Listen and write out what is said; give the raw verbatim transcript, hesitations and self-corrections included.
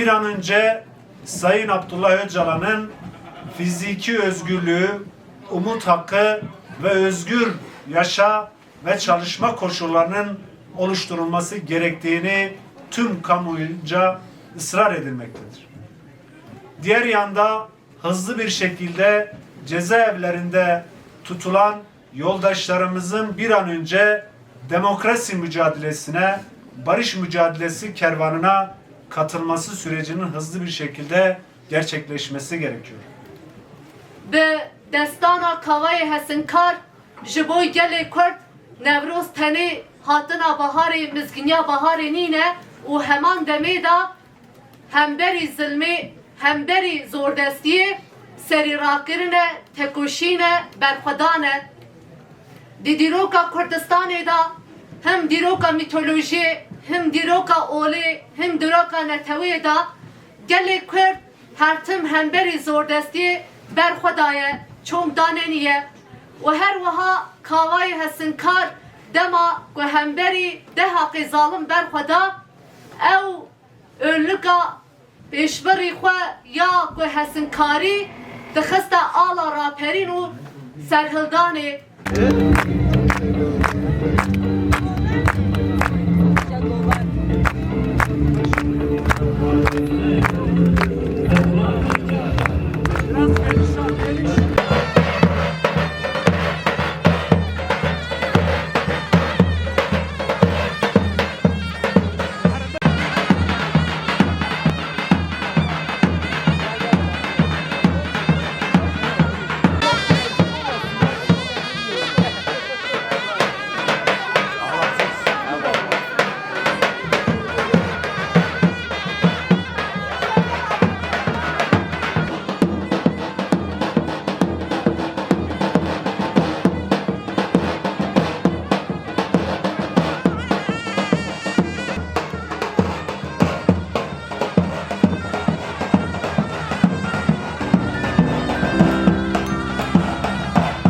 Bir an önce Sayın Abdullah Öcalan'ın fiziki özgürlüğü, umut hakkı ve özgür yaşa ve çalışma koşullarının oluşturulması gerektiğini tüm kamuoyunca ısrar edilmektedir. Diğer yanda hızlı bir şekilde cezaevlerinde tutulan yoldaşlarımızın bir an önce demokrasi mücadelesine, barış mücadelesi kervanına katılması sürecinin hızlı bir şekilde gerçekleşmesi gerekiyor. Bi destana Kavayê Hesinkar ji bo gelê Kurd Newroz tenê hatina baharê, mizginiya baharê nîne û heman demê de hemberî zilmê, hemberî zordestiyê serîrakirine, tekoşîne, berxwedan e. Di dîroka Kurdistanê de him dîroka mîtolojiyê, him dîroka olê, him dîroka neteweyê de gelê Kurd her tim hemberî zordestiyê berxwe daye, çong daneniye û her wiha Kavayê Hesinkar dema ku hemberî dehaqê zalim berxwe da, ew Û nika pêşbirî xwe ya ku hesinkarî dixiste ala raperîn û serhildanê.